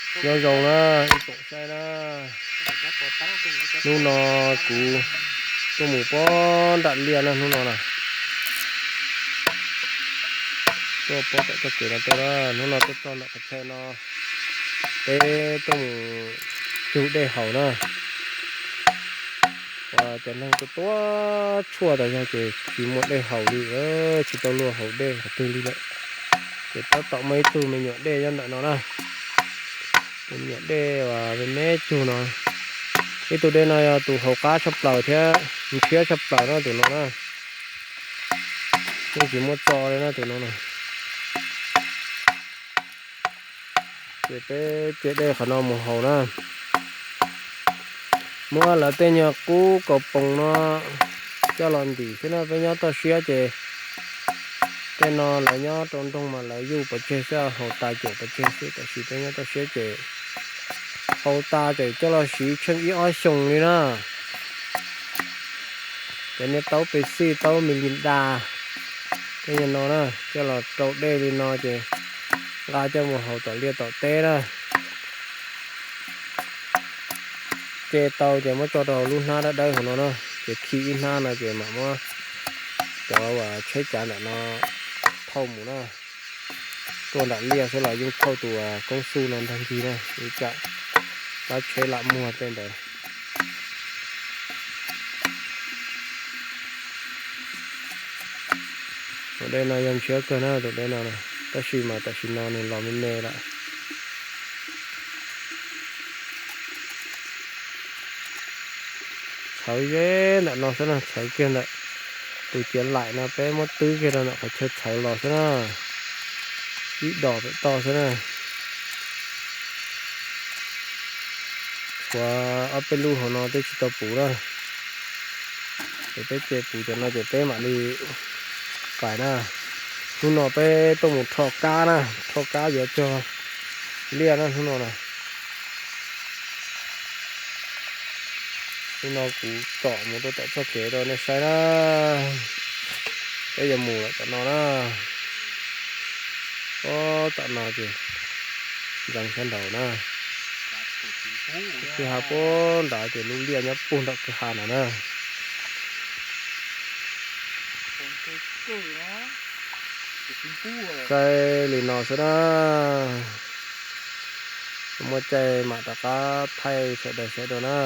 Nyob zoo na, ib tsoom saib na, hnub no kuv tuaj mus puag nram liaj na, hnub no na, tuaj puag tom txoj kev no tuaj na, hnub no tuaj txog nram qhov chaw no, peb tuaj mus cug dej haus na. Uas cov neeg tuaj tua tshuaj tas zog ces tsis muaj dej haus li, tsis tau luag haus dej qhov twg li lawm. Ces tab tom muaj ib tug me nyuam dej nyob ntawm no na, tus me nyuam dej uas me me cug no. Ib tug dej no yog tus haus qab tshaj plaws thiab ntshiab tshaj plaws na, tus no na, yeej tsis muaj txo li na, tus no na. Ces peb ce dej qhov no mus haus na. Muab lawv tej nyuag qub kaus poos no coj los ntim xwb na, peb nyob toj siab ces tej no lawv nyob rau nroog mas lawv yuj pov tseg xwb, haus tas caum pov tseg xwb, tab sis peb nyob toj siab ces haus tas ces coj los siv tsheej ib ob xyoos li na. Cov niag taub pes xij, taub Milinda, tej nyuag no na, coj los rau dej li no ces nqa coj mus haus tom liaj tom teb na. Ce tau ces muab tso rau hauv lub hnab dawb dawb hauv no na, ces khi ib hnab no ces mam muab cov uas tsheb cav ntawm no thauj mus na. Tuaj nram liaj xwb los yeej thauj tus koob xuj no nrog ncig na, ib tsam dab tsheb lam muag tej ntawd. Tus dej no yog ntshiab kawg na, tus dej no, tab sis mas tam sim no nws los me me lawm. Txhawv ze ntawm no xwb na, txhawv kiag ntawm tus ciav laim no peb muab twb kiag rau ntawm qhov chaw txhawv los xwb na. Ib dos pem toj xwb na. Tshuav ob peb lub hauv no twb tsis tau puv na. Ces peb ce puv cov no ces peb mam li fais na. Hnub no peb tuaj mus rho kab na, rho kab yuav cog liaj na hnub no na. Hnub no kuv tsom mus rau tom txoj kev rau nej saib na. Peb yuav mus lawm tom no na. Ob tom no ces ntxeev sab nraud na. Kwj ha puag nrad ces lub liaj nyob puag nram kwj ha nrad na. Saib li no xwb na. Muaj caij mam rov qab thaij sawv daws saib dua na.